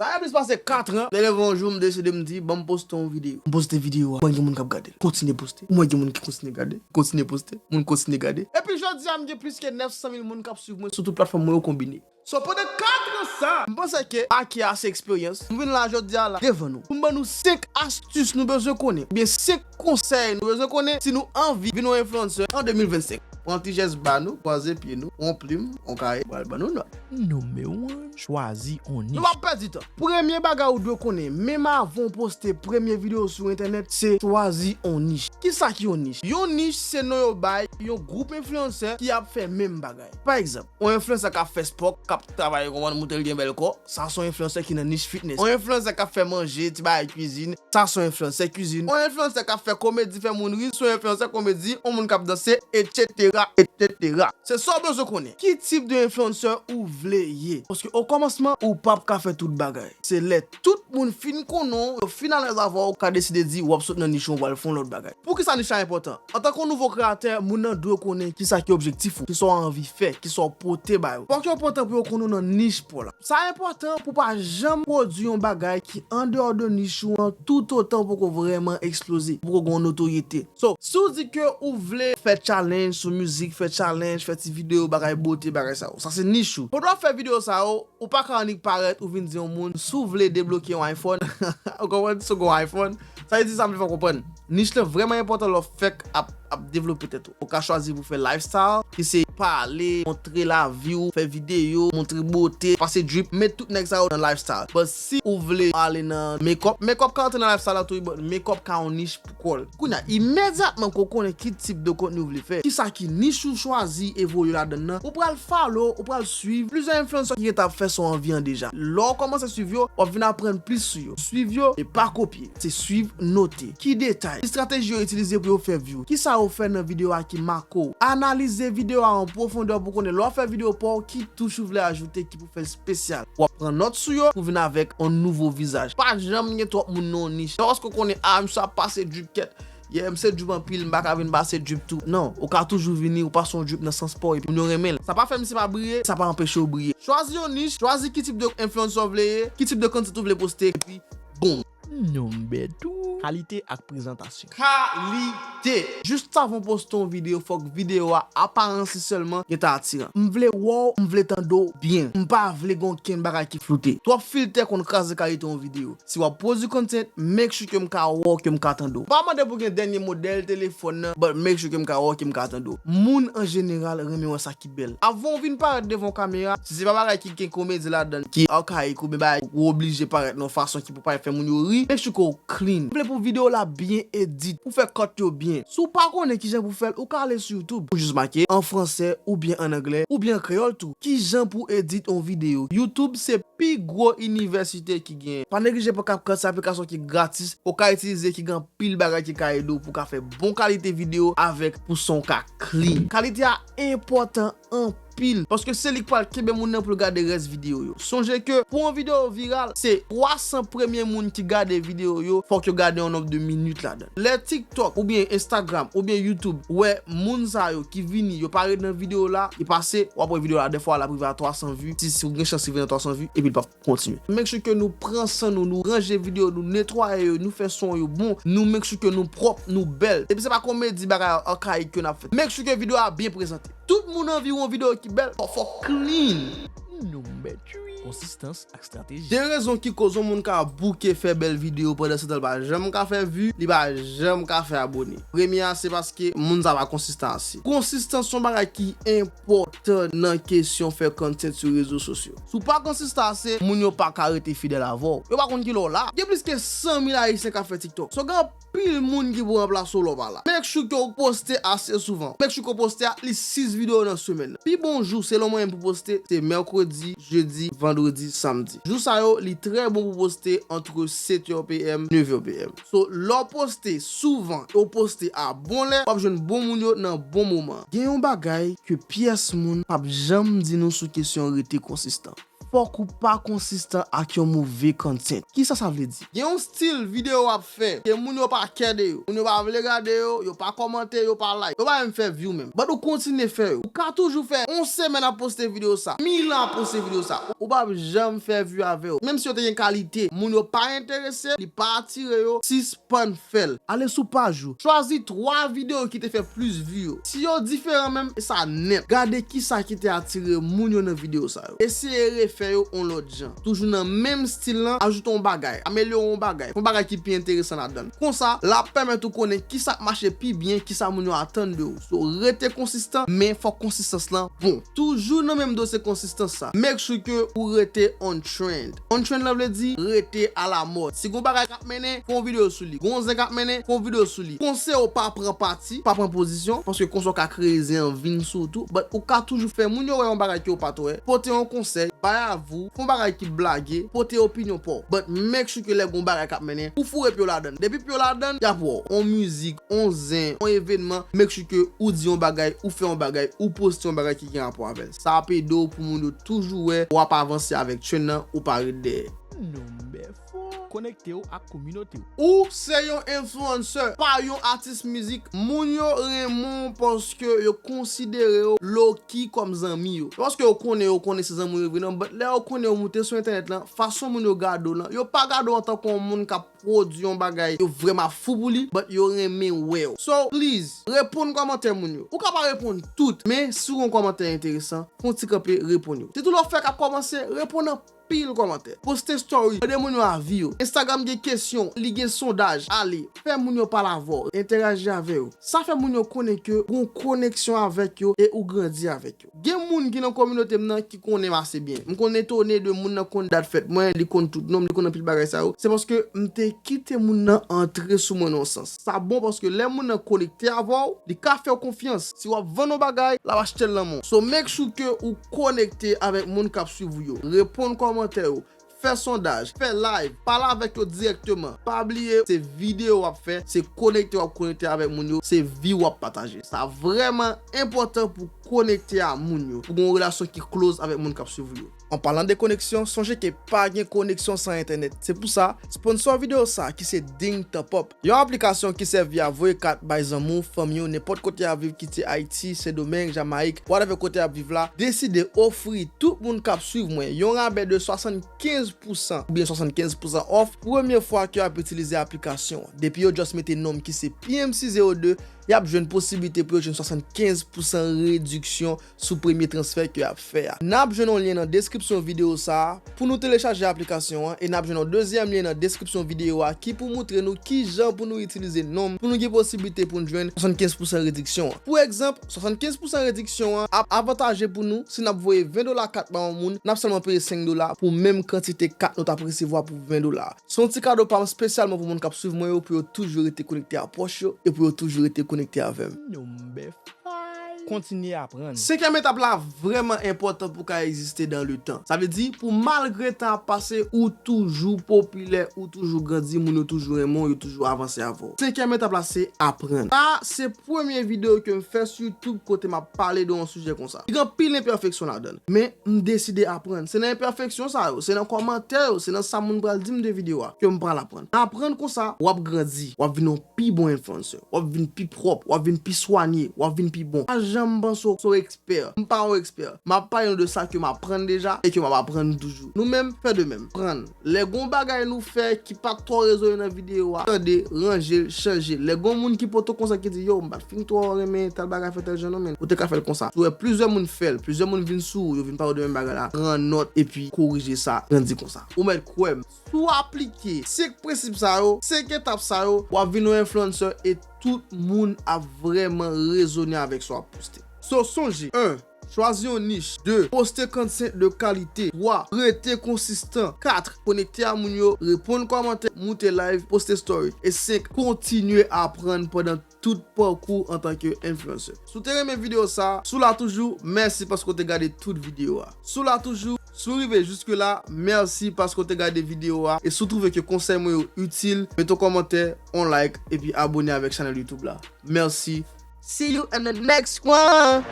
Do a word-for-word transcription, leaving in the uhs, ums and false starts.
Sa fè plis pase kat an, m te leve yon jou, m deside, m di, ban m poste yon videyo. M poste videyo a, mwen gen moun k ap gade l. Kontinye poste. Mwen gen moun ki kontinye gade. Kontinye poste. Moun kontinye gade. Epi jodi a, m gen plis ke nèf san mil moun k ap swiv mwen sou tout platfòm mwen yo konbine. So, pandan kat an sa, m panse ke aki ase eksperyans. M vin la jodi a la, devan nou, pou m ban nou senk astis nou bezwen konnen, oubyen senk konsèy nou bezwen konnen si nou anvi vin yon enfluencer an de mil vennsenk. Pran ti jès ba nou, kwaze pye nou, yon plim, yon kaye, pral ban nou nòt. Nimewo yen, chwazi yon niche. Nou p ap pèdi tan. Premye bagay ou dwe konnen, menm avan w poste premye videyo sou entènèt, se chwazi yon niche. Kisa ki yon niche? Yon niche se non yo bay yon gwoup enfluencer ki ap fè menm bagay. Pa egzanp, yon enfluencer k ap fè spò, k ap travay, konprann, montre l gen bèl kò, sa se yon enfluencer ki nan niche fitness. Yon enfluencer k ap fè manje, ti bagay kwizin, sa se yon enfluencer kwizin. Yon enfluencer k ap fè komedi, fè moun ri, se yon enfluencer komedi, yon moun k ap danse, etsetera, etsetera. Se sa w bezwen konnen. Ki tip de enfluencer ou vle ye? Paske o kòmansman, ou p ap ka fè tout bagay. Se lè tout moun fin konnen w, yo fin alèz avè w, ou ka deside di w ap sot nan niche w, w al fè yon lòt bagay. Poukisa niche la enpòtan? Antanke yon nouvo kreyatè, moun nan dwe konnen kisa ki objektif ou, kisa w anvi fè, kisa w pote ba yo. Fòk yo pran tan pou yo konnen w nan niche pa w la. Sa enpòtan pou w pa janm pwodui yon bagay ki andeyò de niche ou an toutotan w poko vrèman eksploze, w poko gen yon notoryete. So, si w di ke ou vle fè challenge sou mizik, fè challenge, fè ti videyo, bagay bote, bagay sa yo, sa se niche ou. Pandan w ap fè videyo sa yo, ou pa ka annik parèt, ou vin di yon moun, si w vle debloke yon iPhone, ou konprann, si w gen yon iPhone, sa vle di sa m vle fè w konprann. Niche lan vrèman enpòtan lè w fèk ap, ap devlope tèt ou. Ou ka chwazi pou fè lifestyle, ki se pale, montre lavi w, fè videyo, montre bote, pase drip, met tout nèg sa yo nan lifestyle. But si ou vle ale nan makeup, makeup ka antre nan lifestyle la tou, but makeup ka yon niche pou kò l. Kounye a, imedyatman ke w konnen ki tip de kontni w vle fè, kisa ki niche ou chwazi evolye ladan l nan, ou pral follow, ou pral swiv plizyè enfluencer ki gentan ap fè sa w anvi an deja. Lè w kòmanse swiv yo, w ap vin aprann plis sou yo. Swiv yo, e pa kopye. Se swiv, note. Ki detay? Ki estrateji yo itilize pou yo fè view? Kisa yo fè nan videyo a ki make w? Analize videyo a an pwofondè pou konnen lè w ap fè videyo pa w, ki touch ou vle ajoute ki pou fè l espesyal. W ap pran nòt sou yo pou vin avèk yon nouvo vizaj. Pa janm gen twòp moun nan yon niche. Paske w konnen, a, misye ap pase drip kèt. Yeah, m se drip anpil, m pa ka vin pase drip tou. Non, ou ka toujou vini, ou pase yon drip nan sans pa w, epi moun yo renmen l. Sa pa fè misye pa briye, sa pa anpeche w briye. Chwazi yon niche, chwazi ki tip de enfluencer w vle ye, ki tip de content ou vle poste, epi boom. Number two, kalite ak prezantasyon. Kalite. Jis avan w poste yon videyo, fòk videyo a, aparans li sèlman gentan atiran. M vle wè w, m vle tande w byen. M pa vle gen okenn bagay ki floute. Twòp filtè konn kraze kalite yon videyo. Si w ap pwodui content, make sure ke m ka wè w, ke m ka tande w. Pa mande pou gen dènye modèl telefòn nan, but make sure ke m ka wè w, ke m ka tande w. Moun an jeneral renmen wè sa ki bèl. Avan w vin parèt devan yon kamera, si se pa bagay ki gen komedi ladan l, ki akayik oubyen bagay ou oblije parèt nan yon fason ki pou parèt fè moun yo ri, make sure ke w clean. M vle pou videyo w la byen edit, pou fè cut yo byen. Si w pa konnen kijan pou fè l, ou ka ale sou YouTube, ou jis make an fransè oubyen an anglè, oubyen an kreyòl tou. Kijan pou edit yon videyo? YouTube se pi gwo inivèsite ki genyen. Pa neglije pran CapCut, se aplikasyon ki gratis, ou ka itilize, ki gen anpil bagay ki ka ede w pou w ka fè bon kalite videyo avèk pou son w ka clean. Kalite a enpòtan anpil, paske se li k pral kenbe moun nan pou l gade rès videyo yo. Sonje ke pou yon videyo viral, se twa san premye moun ki gade videyo yo, fòk yo gade yon nonb de minit ladan l. Lè TikTok oubyen Instagram oubyen YouTube wè moun sa yo ki vini, yo pa ret nan videyo la, li pase, w ap wè videyo la de fwa, l ap rive a twa san vi. Si, si w gen chans, li vin a twa san vi, epi l p ap kontinye. Make sure ke nou pran san nou, nou ranje videyo, nou netwaye yo, nou fè son yo bon, nou make sure ke nou pwòp, nou bèl. Depi se pa komedi, bagay akayik ke n ap fè. Make sure ke videyo a byen prezante. Tout moun anvi wè yon videyo ki bèl, fò, fò clean. Number three, konsistans ak estrateji. De rezon ki koz yon moun ka bouke fè bèl videyo pandan se tan l pa janm ka fè vi, li pa janm ka fè abone. Premye a, se paske moun sa pa konsistan ase. Konsistans se yon bagay ki enpòtan nan kesyon fè content sou rezo sosyo. Si w pa konsistan ase, moun yo pa ka rete fidèl avè w. Yo pa konn kilè w la. Gen plis ke san mil Ayisyen k ap fè TikTok. So, gen anpil moun ki pou ranplase w lè w pa la. Make sure ke w poste ase souvan. Make sure ke w poste at least sis videyo nan semèn nan. Pi bon jou, selon mwen menm, pou poste, se mèkredi, jedi, vandredi, samdi. Jou sa yo, li trè bon pou poste antre sèt è p m, nèf è p m. So, lè w poste souvan, e w poste a bon lè, w ap jwenn bon moun yo nan bon moman. Gen yon bagay ke pyès moun p ap janm di nou sou kesyon rete konsistan. fòk ou pa konsistan ak yon move content. Kisa sa vle di? Gen yon stil videyo w ap fè ke moun yo pa kè de yo, moun yo pa vle gade yo, yo pa kòmante, yo pa like, yo pa menm fè view menm. But ou kontinye fè yo. Ou ka toujou fè yon semèn ap poste videyo sa, mil an ap poste videyo sa. Ou p ap janm fè view avè yo. Menm si yo te gen kalite, moun yo pa enterese, li pa atire yo, sispann fè l. Ale sou paj ou. Chwazi twa videyo ki te fè plis view yo. Si yo diferan menm, e sa nèt. Gade kisa ki te atire moun yo nan videyo sa yo. Eseye refè yo yon lòt jan. Toujou nan menm stil lan, ajoute yon bagay, amelyore yon bagay, yon bagay ki pi enteresan ladan l. Konsa, l ap pèmèt ou konnen kisa k mache pi byen, kisa moun yo atann de ou. So, rete konsistan, men fòk konsistans lan bon. Toujou nan menm dosye konsistans sa, make sure ke ou rete on trend. On trend lan vle di rete alamòd. Si gon bagay k ap mennen, fè yon videyo sou li. Gon zen k ap mennen, fè yon videyo sou li. Konsèy ou pa pran pati, pa pran pozisyon, paske konsa w ka kreye zen an vin sou ou tou, but ou ka toujou fè moun yo wè yon bagay ke w pa t wè, pote yon konsèy, bay avi w, fè yon bagay ki blage, pote opinyon pa w. But make sure ke lè gon bagay k ap mennen, ou foure pye w ladan l. Depi pye w ladan l, y ap wè w. On mizik, on zen, on evènman, make sure ke ou di yon bagay, ou fè yon bagay, ou poste yon bagay ki gen rapò avè l. Sa ap ede w pou moun yo toujou wè w ap avanse avèk trend nan, ou pa ret dèyè. Nonm bèf ou. Konekte w ak kominote w. Ou se yon influencer, pa yon atis mizik. Moun yo renmen w paske yo konsidere w low key kòm zanmi yo. Paske yo konnen, yo konnen se zanmi w yo vre non, but lè yo konnen yo moute sou entènèt lan, fason moun yo gade w lan, yo pa gade w antanke yon moun k ap pwodui yon bagay yo vrèman fou pou li, but yo renmen wè w. So, please, reponn kòmantè moun yo. Ou ka pa reponn tout, men si w gen yon kòmantè enteresan, fè yon ti kanpe, reponn yo. Sitou lè w fèk ap kòmanse, reponn anpil kòmantè. Poste story, mande moun yo avi yo. Instagram gen kesyon, li gen sondaj. Ale, fè moun yo pale avè w, entèraji avè yo. Sa fè moun yo konnen ke gon koneksyon avèk yo e ou grandi avèk yo. Gen moun ki nan kominote m nan ki konnen m ase byen. M konn etone de moun nan konn dat fèt mwen, li konn tout non m, li konn anpil bagay sa yo. Se paske m te kite moun nan antre sou mwen nan yon sans. Sa bon paske lè moun nan konekte avè w, li ka fè w konfyans. Si w ap vann yon bagay, l ap achte l nan men w. So make sure ke ou konekte avèk moun k ap swiv ou yo. Reponn kòmantè yo. Fè sondaj, fè live, pale avèk yo dirèkteman. Pa bliye, se videyo w ap fè, se konekte w ap konekte avèk moun yo, se vi w ap pataje. Sa vrèman enpòtan pou konekte a moun yo, pou gen yon relasyon ki close avèk moun k ap swiv ou yo. An palan de koneksyon, sonje ke pa gen koneksyon san entènèt. Se pou sa, sponsò videyo sa ki se Ding Top Up, yon aplikasyon ki sèvi a voye kat bay zanmi w, fanmi w, nenpòt kote y ap viv, kite Ayiti, Sendomeng, Jamayik, whatever kote y ap viv la, deside ofri tout moun k ap swiv mwen yon rabè de swasannkenz pousan oubyen swasannkenz pousan off premye fwa ke y ap itilize aplikasyon an. Depi yo just mete non m ki se P M C zewo de, y ap jwenn posiblite pou yo jwenn swasannkenz pousan rediksyon sou premye transfè ke y ap fè a. N ap jwenn yon lyen nan deskripsyon videyo sa a pou nou telechaje aplikasyon an, e n ap jwenn yon dezyèm lyen nan deskripsyon videyo a ki pou moutre nou kijan pou nou itilize non m pou nou gen posiblite pou n jwenn swasannkenz pousan rediksyon an. Pou egzanp, swasannkenz pousan rediksyon an ap avantaje pou nou si n ap voye ven dola kat ba yon moun, n ap sèlman peye senk dola pou menm kantite kat nou t ap resevwa pou ven dola. Se yon ti kado pa m espesyalman pou moun k ap swiv mwen yo, pou yo toujou rete konekte a pwòch yo e pou yo toujou rete konekte avè m. Nonm bèf. Kontinye aprann. Senkyèm etap la vrèman enpòtan pou w ka egziste dans le temps. Sa vle di, pou malgre tan ap pase, ou toujou popilè, ou toujou grandi, moun yo toujou renmen w, yo toujou avanse avè w. Senkyèm etap la se aprann. Sa se premye videyo ke m fè sou YouTube kote m ap pale de yon sijè konsa. Li gen anpil enpèfeksyon ladan l. Men, m deside aprann. Se nan enpèfeksyon sa yo, se nan kòmantè yo, se nan sa moun pral di m de videyo a ke m pral aprann. Aprann konsa, w ap grandi, w ap vin yon pi bon influencer, w ap vin pi pwòp, w ap vin pi swanye, w ap vin pi bon. Pa janm panse w se yon ekspè. M pa yon ekspè. M ap pale nou de sa ke m aprann deja e ke m ap aprann toujou. Nou menm, fè de menm. Aprann. Lè gon bagay nou fè ki pa t twò rezone nan videyo a, tande, ranje l, chanje l. Lè gon moun ki poto konsa ki di, yo, m pa t fin twò renmen tèl bagay fè tèl jan non, men ou te ka fè l konsa. Si w wè plizyè moun fè l, plizyè moun vin sou ou, yo vin pale w de menm bagay la, pran nòt epi korije sa, grandi konsa. Ou mèt kwè m. Si w aplike senk prensip sa yo, senk etap sa yo, w ap vin yon influencer e tout moun ap vrèman rezone avèk sa w ap poste. So, sonje, en, chwazi yon nich. De, poste content de kalite. Twa, rete konsistan. Kat, konekte a moun yo, reponn kòmantè, moute live, poste story. E senk, kontinye aprann pandan tout pakou antanke influencer. Si w te renmen videyo sa, si w la toujou, mèsi paske w te gade tout videyo a. Si w la toujou, si w rive jiske la, mèsi paske w te gade videyo a. E si w twouve ke konsèy mwen yo itil, mete yon kòmantè, yon like, epi abone avèk chanèl YouTube la. Mèsi. See you in the next one.